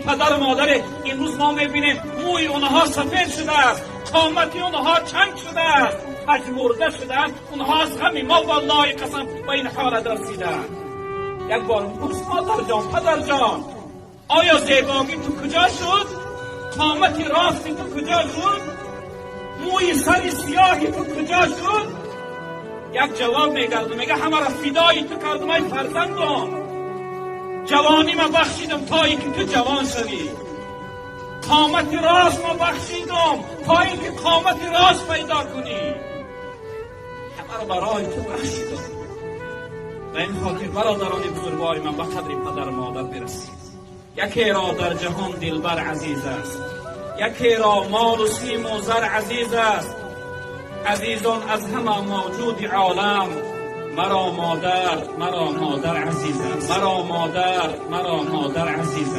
Падару модар имрӯз мо мебинем, мӯи онҳо сафед шудааст, қомати онҳо чанг шудааст, пажмурда шудаанд. Онҳо аз ғами мо, валлоҳи қасам, ба ин ҳолат расидаанд. Як бор бипурс: модарҷон, падарҷон, оё зебоии ту куҷо шуд? Қомати рости ту куҷо шуд? Мӯи сари сиёҳи ту куҷо шуд? Як ҷавоб мегардад, мегӯяд: ҳамаро фидои ту кардам, эй фарзандон. Ҷавониамро бахшидам, то инки ту ҷавон шавӣ. Қомати ростро бахшидам, то инки қомати рост пайдо кунӣ. Ҳамаро барои ту бахшидам. Ба ин хотир, бародарони бузургвори ман, ба қадри падару модар бирасед. Якеро дар ҷаҳон дилбар азиз аст, якеро мол-у сим-у зар азиз аст. Азизон аз ҳама мавҷуди олам, маро модар, маро модар азиз аст. Маро модар, маро модар азиз аст.